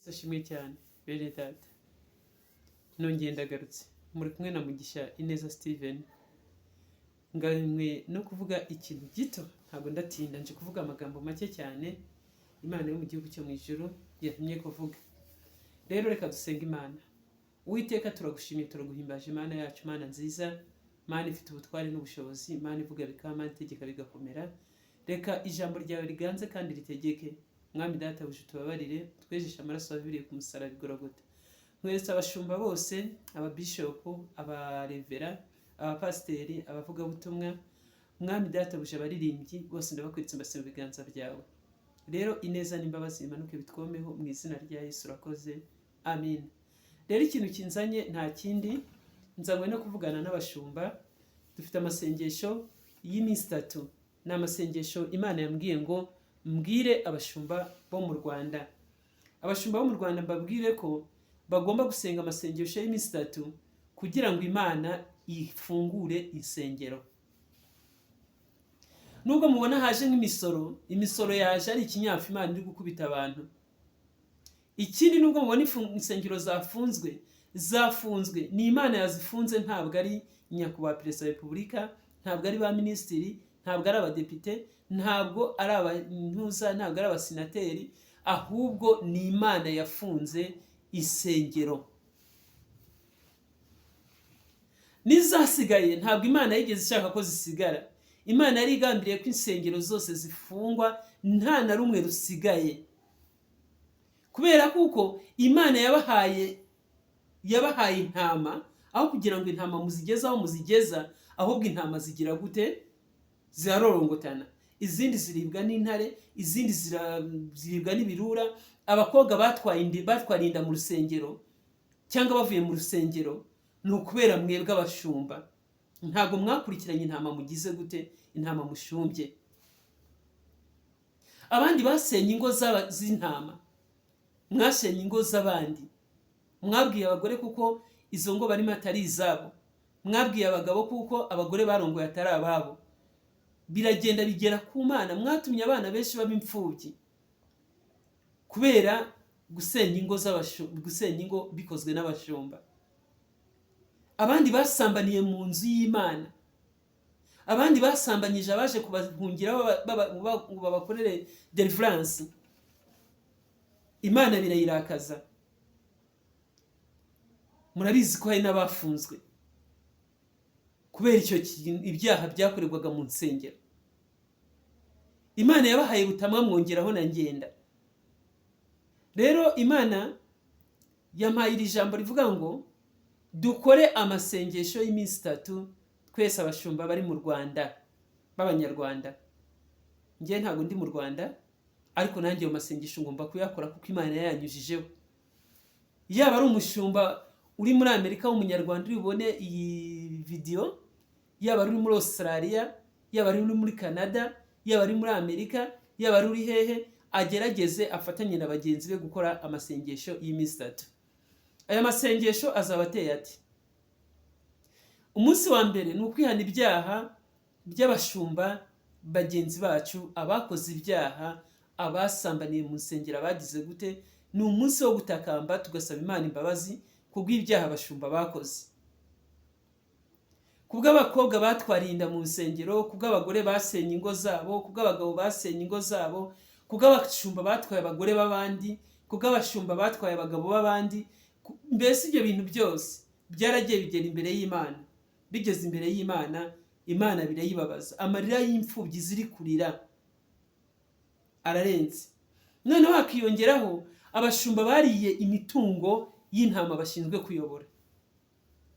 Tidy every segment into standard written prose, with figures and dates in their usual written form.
Ashimwe cyane bene data, nongeye ndagarutse. Muri kumwe na Mugisha Ineza Steven. Ngamwe no kuvuga ikintu gito, ntabwo ndatinda, nje kuvuga amagambo make cyane Imana yo mu gihugu cyo mu ijuru yatumye kuvuga. Rero reka dusenge Imana. Uwiteka, turagushimiye, turaguhimbaje, Imana yacu, Imana nziza, Imana ifite ubutware n'ubushobozi, Imana ivuga bikaba, Imana itegeka bigakomera. Reka ijambo ryawe riganze kandi ritegeke. Mwami Databuja, utubabarire, twejeshe amaraso waviriye ku musaraba i Gologota. Nkweretse abashumba bose, ababishopu, abarevera, abapasiteri, abavugabutumwa, Mwami Databuja, abaririmbyi bose, ndabakweretse, mbase mu biganza byawe. Rero ineza n'imbabazi bimanuke bitwomeho mu izina rya Yesu. Urakoze, amin. Rero ikintu kinzanye nta kindi, nzanywe no kuvugana n'abashumba. Dufite amasengesho y'iminsi 3. Ni amasengesho Imana yambwiye ngo mbwire abashumba bo mu Rwanda. Abashumba bo mu Rwanda mbabwire ko bagomba gusenga amasengesho y'iminsi 3 kugira ngo Imana ifungure insengero. Nubwo mubona haje nk'imisoro, imisoro yaje ari ikinyafu Imana iri gukubita abantu. Ikindi, nubwo mubona insengero zafunzwe, zafunzwe ni Imana yazifunze, ntabwo ari Nyakubahwa Perezida wa Repubulika, ntabwo ari ba minisitiri, ntabwo ari abadepite, ntabwo ari abantuza, ntabwo ari abasenateri, ahubwo ni Imana yafunze insengero. N'izasigaye ntabwo Imana yigeze ishaka ko zisigara. Imana yari igambiriye ko insengero zose zifungwa, nta na rumwe rusigaye, kubera kuko Imana yabahaye intama. Aho kugira ngo intama muzigeze aho muzigeza, ahubwo intama zigira gute? Zirarorongotana. Izindi ziribwa n'intare, izindi ziribwa n'ibirura. Abakobwa batwaye inda, batwara inda mu rusengero cyangwa bavuye mu rusengero, ni ukubera mwebwe abashumba ntabwo mwakurikiranye intama. Mugize gute? Intama mushumbye. Abandi basenye ingo z'intama, mwasenye ingo z'abandi. Mwabwiye abagore kuko izo ngo barimo atari izabo, mwabwiye abagabo kuko abagore barongoye atari ababo. Biragenda bigera ku Mana. Mwatumye abana benshi baba imfubyi kubera gusenya ingo bikozwe n'abashumba. Abandi basambaniye mu nzu y'Imana, abandi basambanyije abaje kubahungiraho ngo babakorere deliverance. Imana birayirakaza. Murabizi ko hari n'abafunzwe kubera icyo ibyaha byakorerwaga mu nsengero. Imana yabahaye butamwa, mwongeraho na ngenda. Rero Imana yampaye iri jambo rivuga ngo dukore amasengesho y'iminsi 3 twese abashumba bari mu Rwanda b'Abanyarwanda. Njye ntabwo ndi mu Rwanda, ariko nanjye ayo masengesho ngomba kuyakora kuko Imana yayanyujijeho. Yaba ari umushumba uri muri Amerika w'Umunyarwanda uri bubone iyi vidiyo, yaba ari uri muri Australia, yaba ari uri muri Canada, yaba ari muri Amerika, yaba ari uri hehe, agerageze afatanye na bagenzi be gukora amasengesho y'iminsi 3. Aya masengesho azaba ateye ati: Umunsi wa mbere ni ukwihana ibyaha by'abashumba bagenzi bacu, abakoze ibyaha, abasambaniye mu nsengero, abagize gute. Ni umunsi wo gutakamba, tugasaba Imana imbabazi kubw'ibyaha abashumba bakoze, kubw'abakobwa batwariye inda mu nsengero, kubw'abagore basenye ingo zabo, kubw'abagabo basenye ingo zabo, kubw'abashumba batwaye abagore b'abandi, kubw'abashumba batwaye abagabo b'abandi. Mbese ibyo bintu byose byaragiye bigera imbere y'Imana. Bigeze imbere y'Imana, Imana birayibabaza. Amarira y'imfubyi ziri kurira ararenze. Noneho hakiyongeraho abashumba bariye imitungo y'intama bashinzwe kuyobora.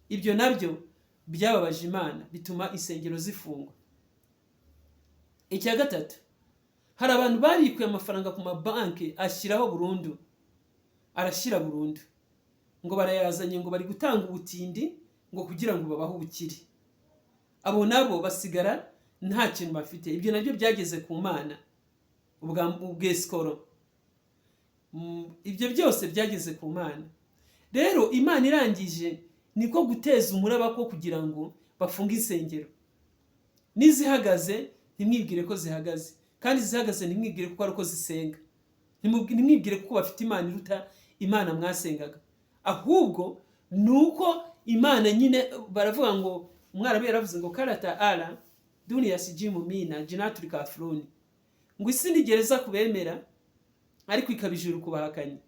Ibyo nabyo byababaje Imana, bituma insengero zifungwa. Icya gatatu, hari abantu babikuye amafaranga ku mabanki, ashyiraho burundu, arashyira burundu, ngo barayazanye, ngo bari gutanga ubutindi, ngo kugira ngo babahe ubukire. Abo nabo basigara nta kintu bafite. Ibyo nabyo byageze ku Mana, ubwesikoro. Ibyo byose byageze ku Mana. Rero Imana irangije niko guteza umuraba ko kugira ngo bafunge insengero. N'izihagaze ntimwibwire ko zihagaze, kandi izihagaze ntimwibwire ko ari uko zisenga. Ntimwibwire ko bafite Imana iruta. Imana mwasengaga, ahubwo ni uko Imana nyine baravuga ngo umwarabu yaravuze ngo karata ara duniya sijimu mina jinaturi kafuruni, ngo isi ni gereza kubemera ariko ikaba ijuru kubahakanyi.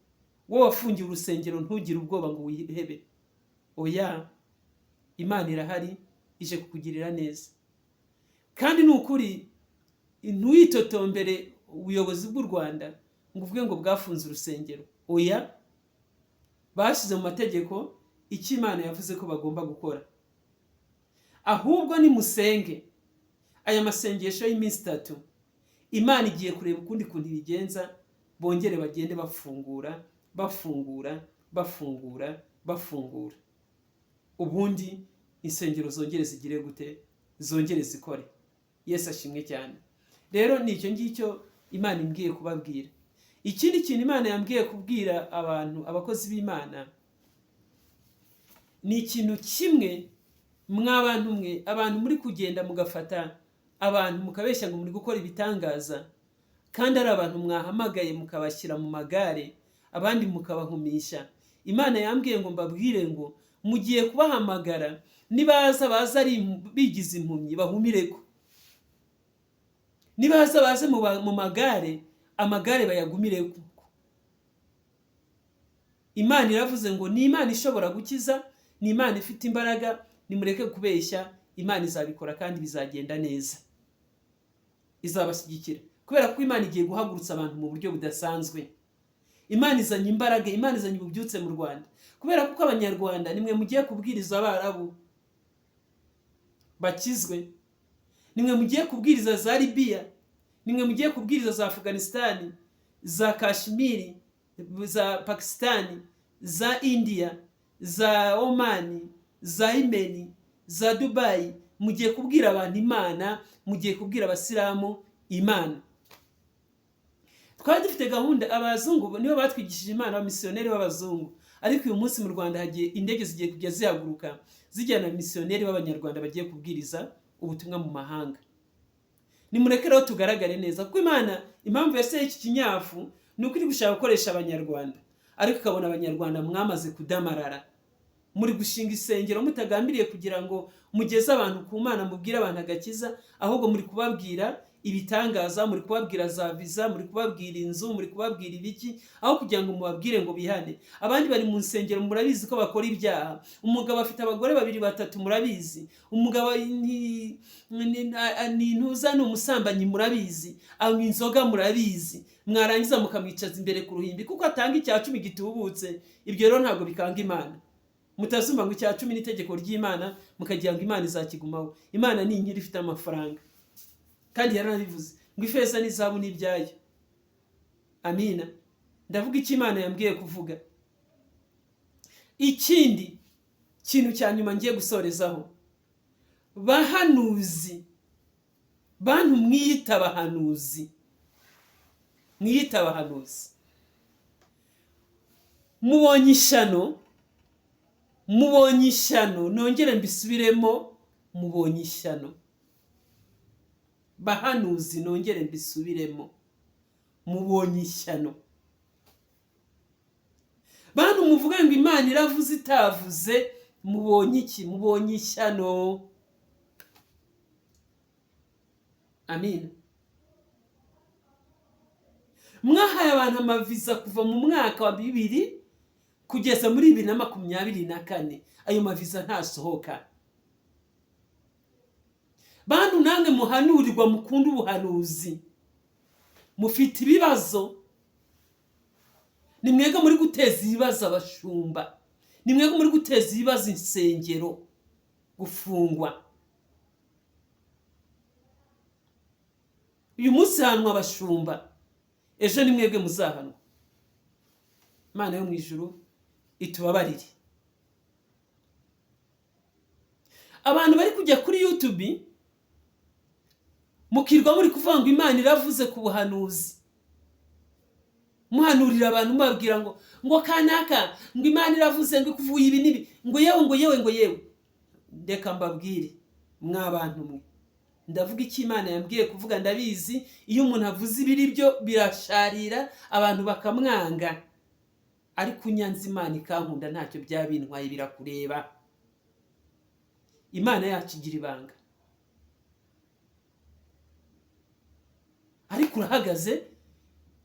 Wowe wafungiye urusengero ntugire ubwoba ngo wihebe, oya, Imana irahari ije kukugirira neza. Kandi ni ukuri ntiwitotombere ubuyobozi bw'u Rwanda ngo uvuge ngo bwafunze urusengero, oya, bashyize mu mategeko icyo Imana yavuze ko bagomba gukora. Ahubwo nimusenge aya masengesho y'iminsi 3, Imana igiye kureba ukundi kuntu ibigenza, bongere bagende bafungura, bafungura, bafungura, bafungura, ubundi insengero zongere zigire gute, zongere zikore. Yesu ashimwe cyane. Rero ni icyo ngicyo Imana imbwiye kubabwira. Ikindi kintu Imana yambwiye kubwira abantu, abakozi b'Imana, ni ikintu kimwe. Mw'abantu mwe, abantu muri kugenda mugafata abantu mukabeshya ngo muri gukora ibitangaza, kandi ari abantu mwahamagaye mukabashyira mu magare, abandi mukabahumisha. Imana yambwiye ngo mbabwire ngo mugiye kubahamagara, nibaza baza ari bigize impumyi bahumireko, nibaza baze mu magare, amagare bayagumireko. Imana iravuze ngo ni Imana ishobora gukiza, ni Imana ifite imbaraga, nimureke kubeshya, Imana izabikora kandi bizagenda neza, izabashyigikira, kubera ko Imana igiye guhagurutsa abantu mu buryo budasanzwe. Imana izanye imbaraga, Imana izanye ububyutse mu Rwanda, kubera ko Abanyarwanda nimwe mugiye kubwiriza Abarabu bakizwe, nimwe mugiye kubwiriza za Libiya, nimwe mugiye kubwiriza za Afghanistan, za Kashmiri, za Pakistan, za India, za Oman, za Yemen, za Dubai. Mugiye kubwira abantu Imana, mugiye kubwira Abasilamu Imana. Twari dufite gahunda, abazungu nibo batwigishije Imana, abamisiyoneri b'abazungu, ariko uyu munsi mu Rwanda hagiye indege zigiye kujya zihaguruka zijyana abamisiyoneri b'Abanyarwanda bagiye kubwiriza ubutumwa mu mahanga. Nimureke rero tugaragare neza, kuko Imana impamvu yaseye iki kinyafu ni uko iri gushaka gukoresha Abanyarwanda, ariko ikabona Abanyarwanda mwamaze kudamarara, muri gushinga isengero mutagambiriye kugira ngo mugeze abantu ku Mana, mubwire abantu agakiza, ahubwo muri kubabwira ibitangaza, muri kubabwira za viza, muri kubabwira inzu, muri kubabwira ibiki, aho kugira ngo mubabwire ngo bihane. Abandi bari mu nsengero murabizi ko bakora ibyaha. Umugabo afite abagore 2 3 murabizi. Umugabo ni ntuza, ni umusambanyi murabizi, anywa inzoga murabizi. Mwarangiza mukamwicaza imbere ku ruhimbi kuko atanga 10% gitubutse. Ibyo rero ntabwo bikanga Imana. Mutazumva ngo 10% n'itegeko ry'Imana mukagira ngo Imana izakigumaho. Imana ni inkiri ifite amafaranga, kandi yaranabivuze ngo ifeza n'izahabu n'ibyayo. Amina. Ndavuga icyo Imana yambwiye kuvuga. Ikindi kintu cya nyuma ngiye gusorezaho, bahanuzi, bantu mwiyita abahanuzi, mwiyita abahanuzi, mubonye ishyano, mubonye ishyano, nongere mbisubiremo, mubonye ishyano. Bahanuzi, nongere mbisubiremo, mubonye ishyano. Bantu muvuga ngo Imana iravuze itavuze, mubonye iki? Mubonye ishyano. Amina. Mwahaye abantu amaviza kuva mu mwaka wa 2000 kugeza muri 2024, ayo maviza ntasohoka. Bantu namwe muhanurirwa, mukunda ubuhanuzi, mufite ibibazo. Ni mwebwe muri guteza ibibazo abashumba, ni mwebwe muri guteza ibibazo insengero gufungwa. Uyu munsi hanwa abashumba, ejo ni mwebwe muzahanwa. Imana yo mu ijuru itubabarire. Abantu bari kujya kuri YouTube mukirwa muri kuvuga ngo Imana iravuze ku buhanuzi, muhanurira abantu mubabwira ngo ngo kanaka, ngo Imana iravuze ngo ikuvuye ibi n'ibi, ngo yewe, ngo yewe, ngo yewe. Ndeka mbabwire mwabantu mwe, ndavuga icyo Imana yambwiye kuvuga, ndabizi. Iyo umuntu avuze ibiri byo birasharira abantu bakamwanga. Ariko unyanze Imana ikankunda, ntacyo byaba bintwaye, birakureba. Imana yacu igira ibanga. Ariko urahagaze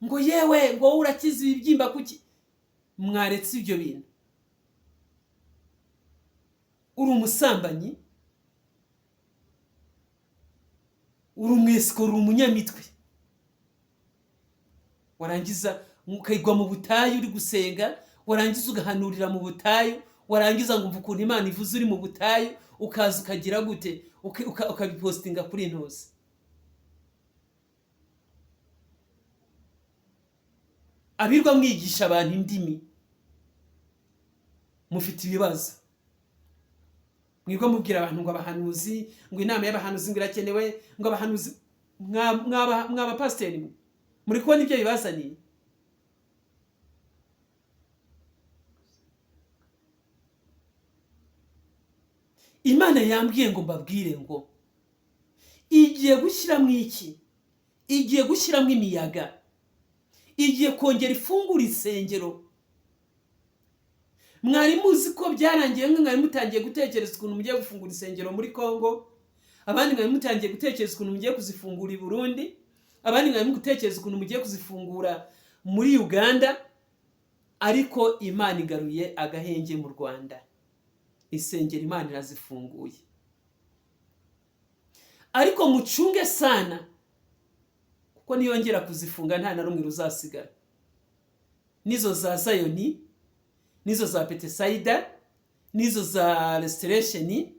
ngo yewe, ngo wowe urakiza ibibyimba, kuki mwaretse ibyo bintu? Uri umusambanyi, uri umwesikoro, uri umunyamitwe, warangiza ukayigwa mu butayu uri gusenga, warangiza ugahanurira mu butayu, warangiza ngo umva ukuntu Imana ivuze uri mu butayu, ukaza ukagira gute, ukabipostinga kuri ntuzi. Abirwa mwigisha abantu indimi, mufite ibibazo. Mwirwa mubwira abantu ngo abahanuzi, ngo inama y'abahanuzi ngo irakenewe, ngo abahanuzi, mwaba pasiteri mwe muri kubona ibyo bibazaniye. Imana yambwiye ngo mbabwire ngo igiye gushyiramo iki? Igiye gushyiramo imiyaga, igiye kongera ifungura insengero. Mwari muzi ko byarangiye, mwe mwari mutangiye gutekereza ukuntu mugiye gufungura insengero muri Kongo, abandi mwari mutangiye gutekereza ukuntu mugiye kuzifungura i Burundi, abandi mwari gutekereza ukuntu mugiye kuzifungura muri Uganda, ariko Imana igaruye agahenge mu Rwanda. Insengero Imana irazifunguye, ariko mucunge sana, kuko niyongera kuzifunga nta na rumwe ruzasigara. Nizo za Zayoni, nizo za Betesayida, nizo za Restoration,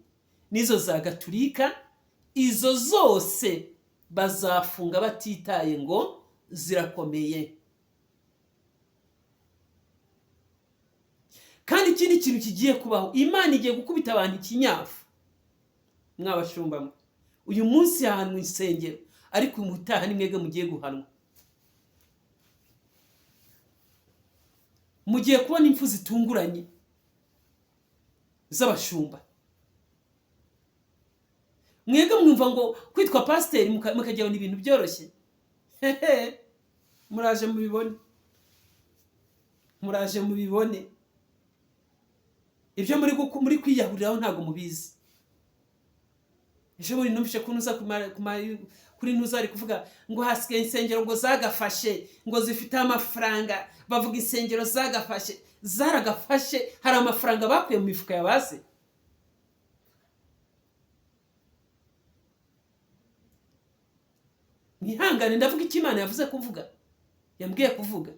nizo za Gaturika, izo zose bazafunga batitaye ngo zirakomeye. Kandi ikindi kintu kigiye kubaho, Imana igiye gukubita abantu ikinyafu. Mwabashumba mwe, uyu munsi ahantu insengero, ariko umutaha ni mwebwe mugiye guhanwa. Mugiye kubona impfu zitunguranye z'abashumba. Mwebwe mwumva ngo kwitwa pasiteri mukagira ngo ni ibintu byoroshye. Hehe, muraje mubibone, muraje mubibone. Ibyo muri kwiyahuriraho ntabwo mubizi. Ejo bundi numvise ko ntuza kuri ntuza ari kuvuga ngo hasigaye insengero ngo zagafashe, ngo zifite amafaranga. Bavuga insengero zagafashe, zaragafashe, hari amafaranga bakuye mu mifuka ya base. Mwihangane, ndavuga icyo Imana yavuze kuvuga, yambwiye kuvuga.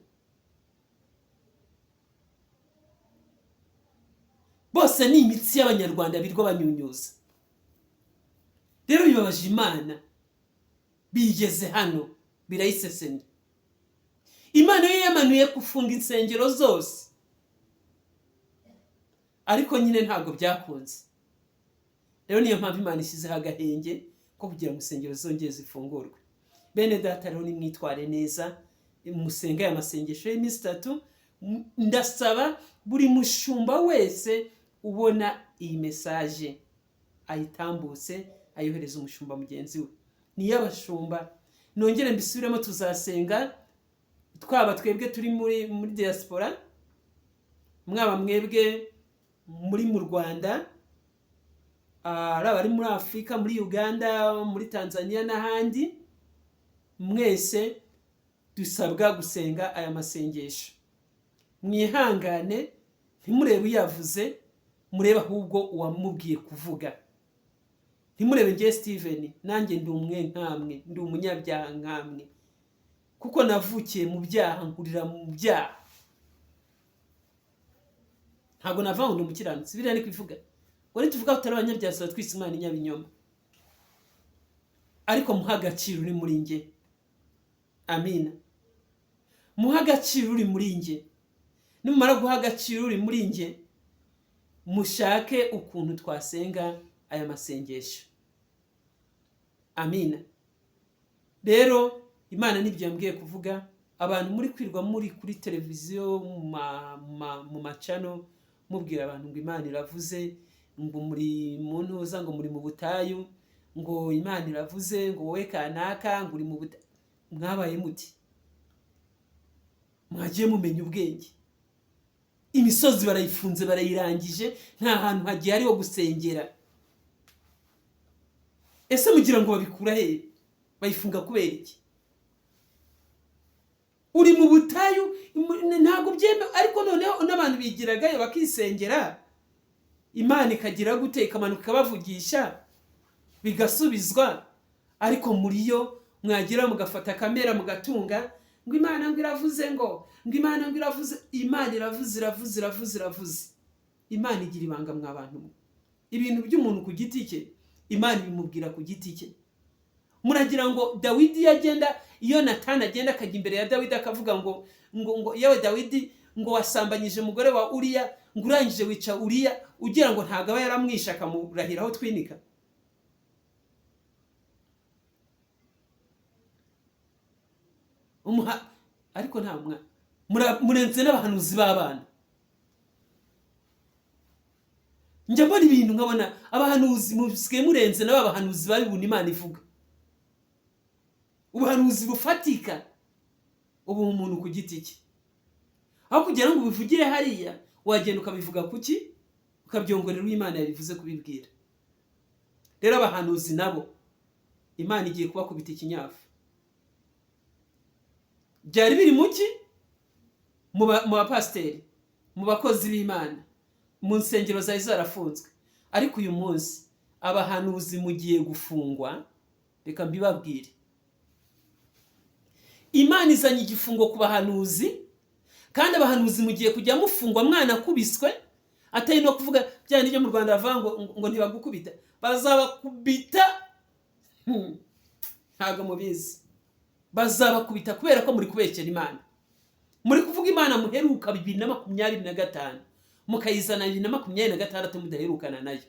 Bose ni imitsi y'Abanyarwanda birwa banyunyuza. Rero bibabaje Imana, bigeze hano birayisesemye. Imana yo yamanuye gufunga insengero zose, ariko nyine ntabwo byakunze. Rero niyo mpamvu Imana ishyizeho agahenge ko kugira ngo insengero zongere zifungurwe. Bene data rero nimwitware neza, musenge aya masengesho y'iminsi itatu. Ndasaba buri mushumba wese ubona iyi mesaje ayitambutse, ayohereza umushumba mugenzi we. Niyo abashumba, nongere mbisubiremo, tuzasenga twaba twebwe turi muri diaspora, mwaba mwebwe muri mu Rwanda, ari abari muri Afurika, muri Uganda, muri Tanzania n'ahandi, mwese dusabwa gusenga aya masengesho. Mwihangane, ntimurebe uyavuze, murebe ahubwo uwamubwiye kuvuga. Ntimurebe ngewe Steven, nanjye ndi umwe nkamwe, ndi umunyabyaha nkamwe, kuko navukiye mu byaha, nkurira mu byaha. Ntabwo nava ngo ndi umukiranutsi, biriya ni kubivuga. Ngo nituvuga tutari abanyabyaha tuba twise Imana inyabinyoma. Ariko muhe agaciro uri muri nge. Amina. Muhe agaciro uri muri nge. Nimumara guha agaciro uri muri nge, mushake ukuntu twasenga aya masengesho. Amina. Rero Imana nibyo yambwiye kuvuga. Abantu muri kwirwa muri kuri televiziyo, mu macano, mubwira abantu ngo Imana iravuze, ngo muri mu ntuza, ngo muri mu butayu, ngo Imana iravuze, ngo wowe kanaka, ngo uri mu butayu. Mwabaye muti? Mwagiye mumenya ubwenge. Imisozi barayifunze, barayirangije, nta hantu hagiye hariho gusengera. Ese mugira ngo babikura he? Bayifunga kubera iki? Uri mu butayu, ntabwo byemewe. Ariko noneho n'abantu bigiragayo bakisengera, Imana ikagira gute? Ikamanuka ikabavugisha, bigasubizwa. Ariko muri yo mwagira mugafata kamera mugatunga ngo Imana ngo iravuze, ngo Imana ngo iravuze. Imana iravuze, iravuze, iravuze, iravuze. Imana igira ibanga mwa bantu mwe. Ibintu by'umuntu ku giti cye, Imana ibimubwira ku giti cye. Muragira ngo Dawidi iyo agenda, iyo Natani agenda akajya imbere ya Dawidi akavuga ngo yewe Dawidi, ngo wasambanyije umugore wa Uriya, ngo urangije wica Uriya, ugira ngo ntabwo aba yaramwishe akamurahira aho twinika? Umuha ariko nta murenze n'abahanuzi b'abana. Njya mbona ibintu nkabona abahanuzi musigaye murenze n'aba bahanuzi babibona. Imana ivuga ubuhanuzi bufatika ubu umuntu ku giti cye, aho kugira ngo ubivugire hariya, wagenda ukabivuga kuki, ukabyongorera uwo Imana yabivuze kubibwira. Rero abahanuzi nabo Imana igiye kubakubita ikinyafu. Byari biri muki mu bapasiteri, mu bakozi b'Imana, mu nsengero zari zarafunzwe. Ariko uyu munsi abahanuzi mugiye gufungwa. Reka mbibabwire, Imana izanye igifungo ku bahanuzi, kandi abahanuzi mugiye kujya mufungwa mwana akubiswe, atari no kuvuga bya byo mu Rwanda bavuga ngo ntibagukubita, bazabakubita. Ntabwo mubizi, bazabakubita kubera ko muri kubeshyera Imana, muri kuvuga Imana muheruka 2025, mukayizana 2026 mudaherukana nayo.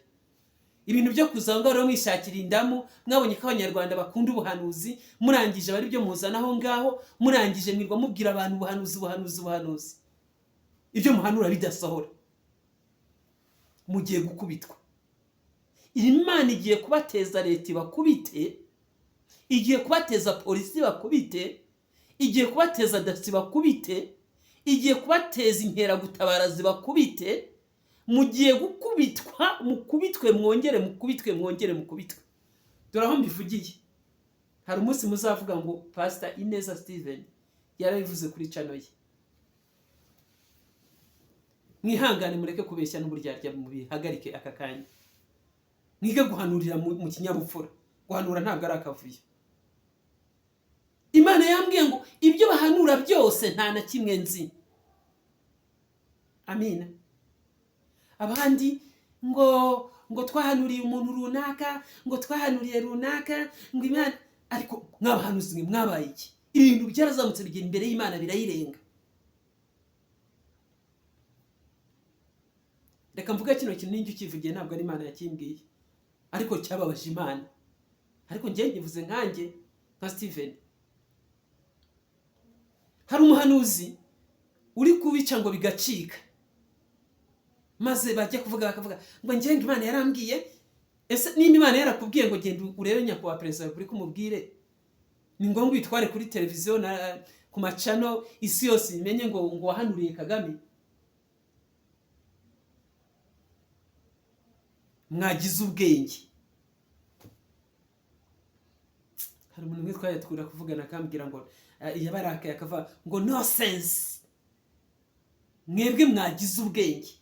Ibintu byo kuza aho ngaho rero mwishakira indamu, mwabonye ko Abanyarwanda bakunda ubuhanuzi, murangije bari byo muzana aho ngaho, murangije mwirwa mubwira abantu ubuhanuzi, ubuhanuzi, ubuhanuzi, ibyo muhanura bidasohora. Mugiye gukubitwa. Imana igiye kubateza leta ibakubite, igiye kubateza polisi bakubite, igiye kubateza DASSO bakubite, igiye kubateza inkeragutabara zibakubite. Mugiye gukubitwa, mukubitwe, mwongere mukubitwe, mwongere mukubitwe. Dore aho mbivugiye, hari umunsi muzavuga ngo Pastor Ineza Steven yarabivuze kuri channel ye. Mwihangane, mureke kubeshya n'uburyarya, mubihagarike aka kanya. Mwige guhanurira mu kinyabupfura. Guhanura ntabwo ari akavuyo. Imana yambwiye ngo ibyo bahanura byose nta na kimwe nzi. Amina. Abandi ngo twahanuriye umuntu runaka, ngo twahanuriye runaka, ngo Imana. Ariko mwabahanuzi mwe mwabaye iki? Ibintu byarazamutse bigera imbere y'Imana birayirenga. Reka mvuge kino kintu, ninjye ukivugiye, ntabwo ari Imana yakimbwiye, ariko cyababaje Imana. Ariko njye nkivuze nkanjye nka Steven. Hari umuhanuzi uri kubica ngo bigacika, maze bajya kuvuga bakavuga ngo njye ngo Imana yarambwiye. Ese niba Imana yarakubwiye ngo genda urebe nyakubahwa perezida wa repubulika umubwire, ni ngombwa uyitware kuri televiziyo na ku macano, isi yose imenye ngo wahanuriye Kagame? Mwagize ubwenge. Hari umuntu umwe twajya twura kuvugana akambwira ngo yabarakaye akavuga ngo no sense. Mwebwe mwagize ubwenge.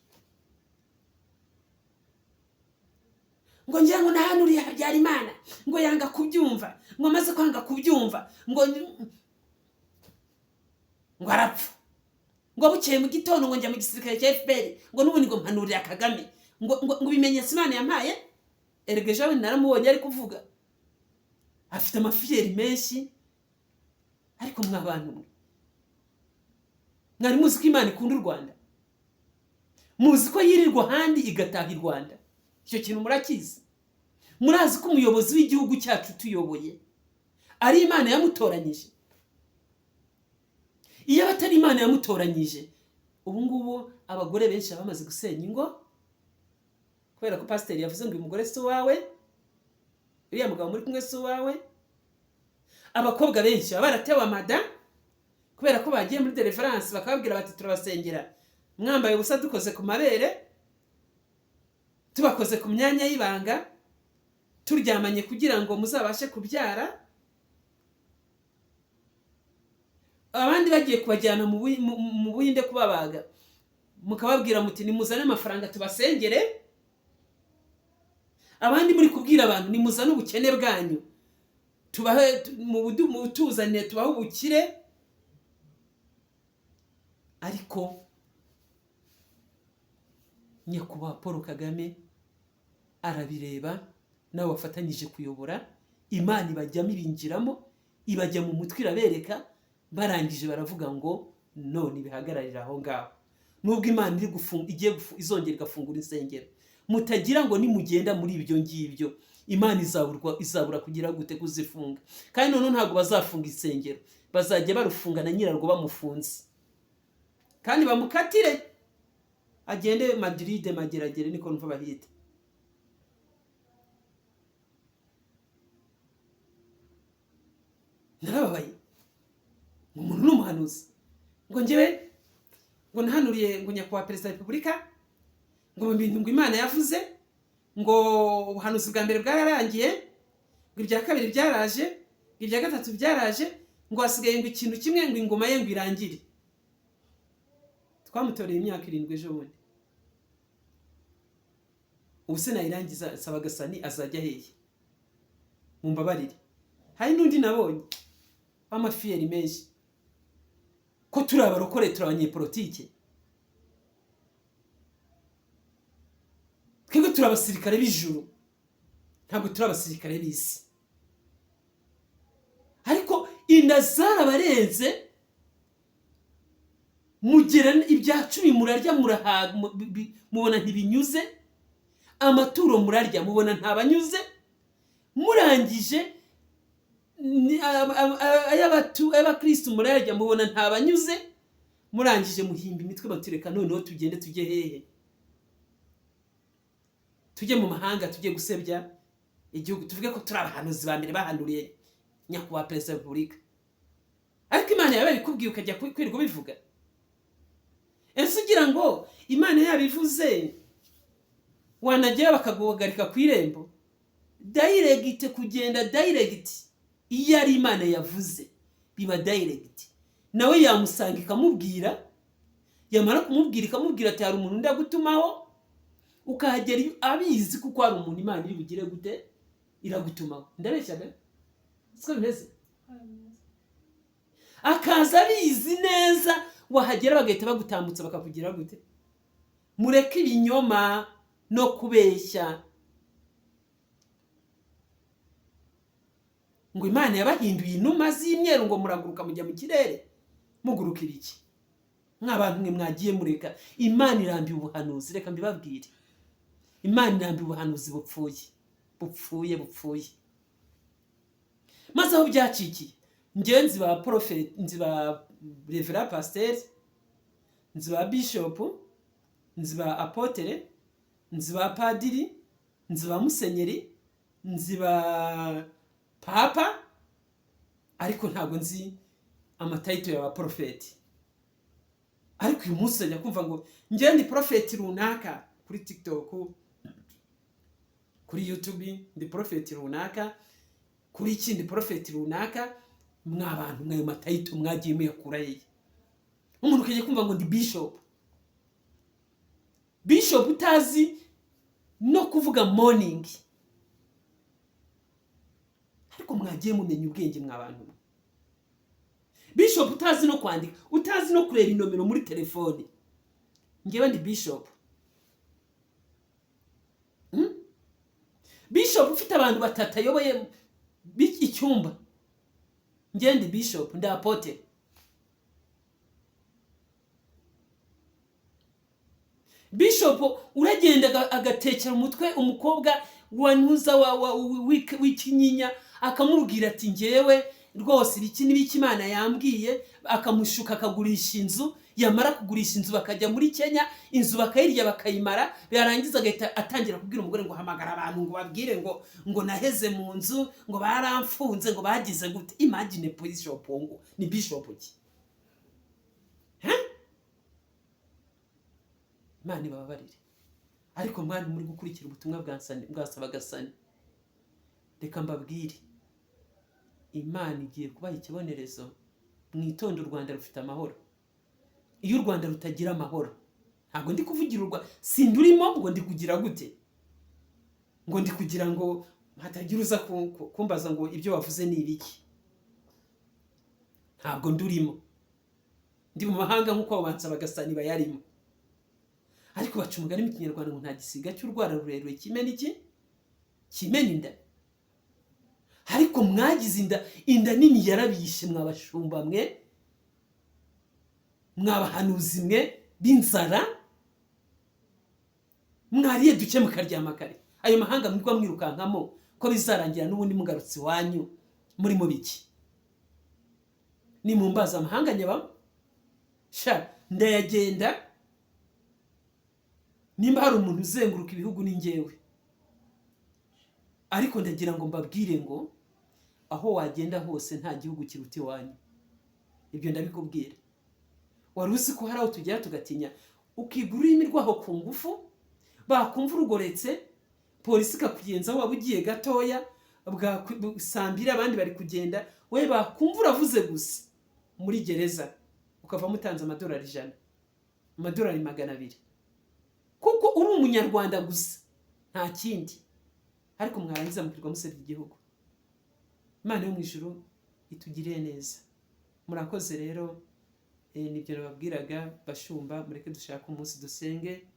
Ngo ngira ngo nahanuriye Habyarimana, ngo yanga kubyumva, ngo amaze kwanga kubyumva ngo arapfa, ngo bukeye mu gitondo ngo njya mu gisirikare cya FPR, ngo n'ubundi ngo mpanurira Kagame, ngo ibimenyetso Imana yampaye. Erega ejo bundi naramubonye ari kuvuga, afite amafiyeri menshi. Ariko mwa bantu mwe, mwari muzi ko Imana ikunda u Rwanda? Muzi ko yirirwa ahandi igataha i Rwanda? Icyo kintu murakizi? Murazi ko umuyobozi w'igihugu cyacu tuyoboye ari Imana yamutoranyije? Iyo atari Imana yamutoranyije, ubu ngubu abagore benshi baba bamaze gusenya ingo, kubera ko pasiteri yavuze ngo uyu mugore si uwawe, uriya mugabo muri kumwe si uwawe. Abakobwa benshi baba baratewe amada kubera ko bagiye muri deliverance bakababwira bati turabasengera, Mwambaye ubusa, dukoze ku mabere, tubakoze ku myanya y'ibanga, turyamanye kugira ngo muzabashe kubyara. Abandi bagiye kubajyana mu Buhinde kubabaga, mukababwira muti: "Nimuzane amafaranga tubasengere." Abandi muri kubwira abantu: "Nimuzane ubukene bwanyu tubahe, mubutuzanire tubahe ubukire." Ariko Nyakubahwa Paul Kagame arabireba, nawe wafatanyije kuyobora. Imana ibajyamo, ibinjiramo, ibajya mu mutwe, irabereka. Barangije baravuga ngo none ibihagararira aho ngaho. Nubwo Imana iri gufunga, igiye izongera igafungura insengero, mutagira ngo nimugenda muri ibyo ngibyo Imana izaburwa, izabura kugira gute? Kuzifunga. Kandi noneho ntabwo bazafunga insengero, bazajya barufunga na nyirarwo bamufunze, kandi bamukatire agende Madrid, Mageragere niko numva bahita. Narababaye. Ngo umuntu ni umuhanuzi, ngo njyewe ngo nahanuriye ngo Nyakubahwa Perezida wa Repubulika, ngo mu bintu ngo Imana yavuze, ngo ubuhanuzi bwa mbere bwararangiye, ngo ibya kabiri byaraje, ngo ibya gatatu byaraje, ngo hasigaye ngo ikintu kimwe, ngo ingoma ye ngo irangire. Twamutoreye imyaka 7 ejo bundi. Ubu se nayirangiza Sabagasani azajya hehe? Mumbabarire. Hari n'undi nabonye w'amafiyeri menshi, ko turi abarokore, turi abanyepolitike, twebwe turi abasirikare b'ijuru, ntabwo turi abasirikare b'isi. Ariko inda zarabarenze, mugera ibya cumi murarya, murahaga, mubona ntibinyuze, amaturo murarya, mubona ntabanyuze. Murangije ay'abakristu murarya, mubona ntabanyuze. Murangije muhimba imitwe, batureka noneho tugende tujye hehe? Tujye mu mahanga, tujye gusebya igihugu, tuvuge ko turi abahanuzi ba mbere bahanuriye Nyakubahwa Perezida wa Repubulika. Ariko Imana yaba yabikubwiye ukajya kwirirwa ubivuga? Ese ugira ngo Imana yabivuze wanagera bakaguhagarika ku irembo? Direct, kugenda direct. Iyo ari Imana yavuze biba direct. Nawe yamusanga ikamubwira, yamara kumubwira ikamubwira ati: "Hari umuntu ndagutumaho." Ukahagera abizi kuko hari umuntu Imana iri bugire gute? Iragutumaho. Ndabeshyaga? Siko bimeze? Akaza abizi neza, wahagera bagahita bagutambutsa, bakakugira gute? Mureke ibinyoma no kubeshya ngo Imana yabahinduye inuma z'imyeru, ngo muraguruka mujya mu kirere. Mugurukira iki mw'abantu mwe? Mwagiye mureka. Imana irambiwe ubuhanuzi. Reka mbibabwire, Imana irambiwe ubuhanuzi bupfuye, bupfuye, bupfuye. Maze aho byacikiye, njyewe nzi ba porofeti, nzi ba reverend pasiteri, nzi ba bishopu, nzi ba apotere, nzi ba padiri, nzi ba musenyeri, nzi ba papa, ariko ntabwo nzi ama title ya ba porofeti. Ariko uyu munsi ajya kumva ngo njyewe ndi porofeti runaka kuri TikTok, kuri YouTube ndi porofeti runaka, kuri iki ndi porofeti runaka. Mwa bantu mwayo ma title mwagiye muyakura hehe? Umuntu ukajya kumva ngo ndi bishop, bishop utazi no kuvuga morning. Ariko mwagiye mumenya ubwenge mwa bantu mwe. Bishop utazi no kwandika, utazi no kureba inomero muri telefone, ngewe ndi bishop. Bishop ufite abantu batatu ayoboye icyumba, ngewe ndi bishop, ndi apotre. Bishop uragenda agatekera umutwe umukobwa wa ntuza w'ikinyinya, akamubwira ati: "Ngewe rwose ibiki n'ibiki Imana yambwiye." Akamushuka akagurisha inzu, yamara kugurisha inzu bakajya muri Kenya, inzu bakayirya bakayimara, yarangiza agahita atangira kubwira umugore ngo: "Hamagara abantu ngo babwire ngo naheze mu nzu, ngo baramfunze, ngo bagize gute." Imagine, bishop ngo ni bishop ki? Huh? Imana ibababarire. Ariko mwana muri gukurikira ubutumwa bwa Sabagasani, reka mbabwire, Imana igiye kubaha ikibonerezo. Mwitonde, u Rwanda rufite amahoro. Iyo u Rwanda rutagira amahoro, ntabwo ndi kuvugira u Rwanda, sindurimo ngo ndi kugira gute, ngo ndi kugira ngo hatagira uza kumbaza ngo ibyo wavuze ni ibiki. Ntabwo ndurimo, ndi mu mahanga nk'uko abo ba Nsabagasani bayarimo. Ariko baca umugani mu Kinyarwanda ngo nta gisiga cy'urwara rurerure kimena iki, kimena inda. Ariko mwagize inda, inda nini yarabishe. Mwabashumba mwe, mwabahanuzi mwe b'inzara, mwariye duke mukaryama kare. Ayo mahanga mwirwa mwirukankamo, ko bizarangira n'ubundi mugarutse iwanyu muri mu biki? Ni mu mbaza amahanga nyabamo sha, ndayagenda. Nimba hari umuntu uzenguruka ibihugu ni njyewe. Ariko ndagira ngo mbabwire ngo aho wagenda hose nta gihugu kiruta iwanyu. Ibyo ndabikubwira. Wari uzi ko hari aho tugera tugatinya, ukiga ururimi rwaho ku ngufu, bakumva urugoretse, polisi ikakugenzaho, waba ugiye gatoya 2:00 abandi bari kugenda, we bakumva uravuze gusa, muri gereza ukavamo utanze amadolari 100, amadolari 200, kuko uri Umunyarwanda gusa, nta kindi. Ariko mwarangiza mukirwa musebya igihugu. Imana yo mu ijuru itugirire neza. Murakoze rero. Nibyo nababwiraga. Bashumba, mureke dushake umunsi dusenge.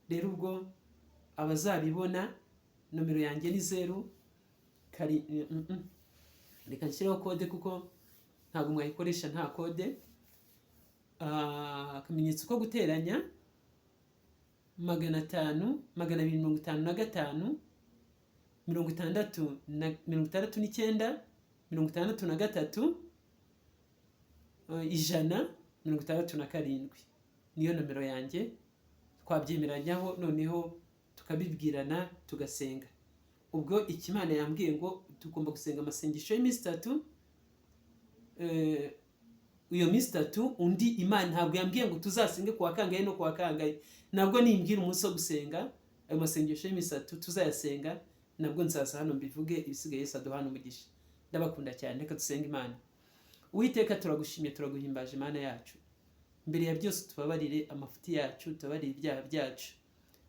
Rero ubwo abazabibona, nomero yanjye ni zeru kari reka nshyireho code kuko ntabwo mwayikoresha nta code. Akamenyetso ko guteranya, 500 255 60 na 69 63 167. Niyo nomero yanjye. Twabyemeranyaho, noneho tukabibwirana, tugasenga. Ubwo Ikimana yambwiye ngo tugomba gusenga amasengesho y'iminsi 3. Iyo minsi 3, undi Imana ntabwo yambwiye ngo tuzasenge ku wa kangahe no ku wa kangahe. Nabwo nimbwira umunsi wo gusenga ayo masengesho y'iminsi 3 tuzayasenga, nabwo nzaza hano mbivuge. Ibisigaye Yesu aduhana umugisha. Ndabakunda cyane. Reka dusenge Imana. Uwiteka, turagushimye, turaguhimbaje, Imana yacu. Mbere ya byose tubabarire amafuti yacu, tubabarire ibyaha byacu.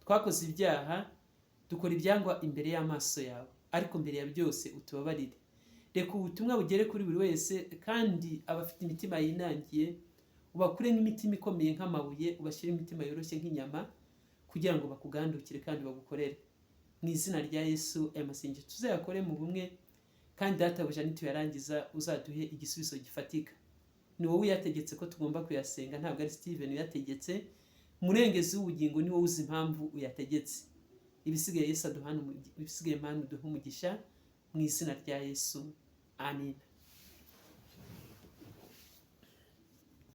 Twakoze ibyaha, dukora ibyangwa imbere y'amaso yawe, ariko mbere ya byose utubabarire. Reka ubutumwa bugere kuri buri wese, kandi abafite imitima yinangiye ubakure nk'imitima ikomeye nk'amabuye, ubashyire imitima yoroshye nk'inyama, kugira ngo bakugandukire kandi bagukorere. Mu izina rya Yesu, aya masengesho tuzayakore mu bumwe, kandi Databuja, nituyarangiza uzaduhe igisubizo gifatika. Ni wowe uyategetse ko tugomba kuyasenga, ntabwo ari Steven uyategetse. Murengezi w'ubugingo, ni wowe uzi impamvu uyategetse. Ibisigaye Yesu aduhana, ibisigaye Mana uduhe umugisha, mu izina rya Yesu, amen.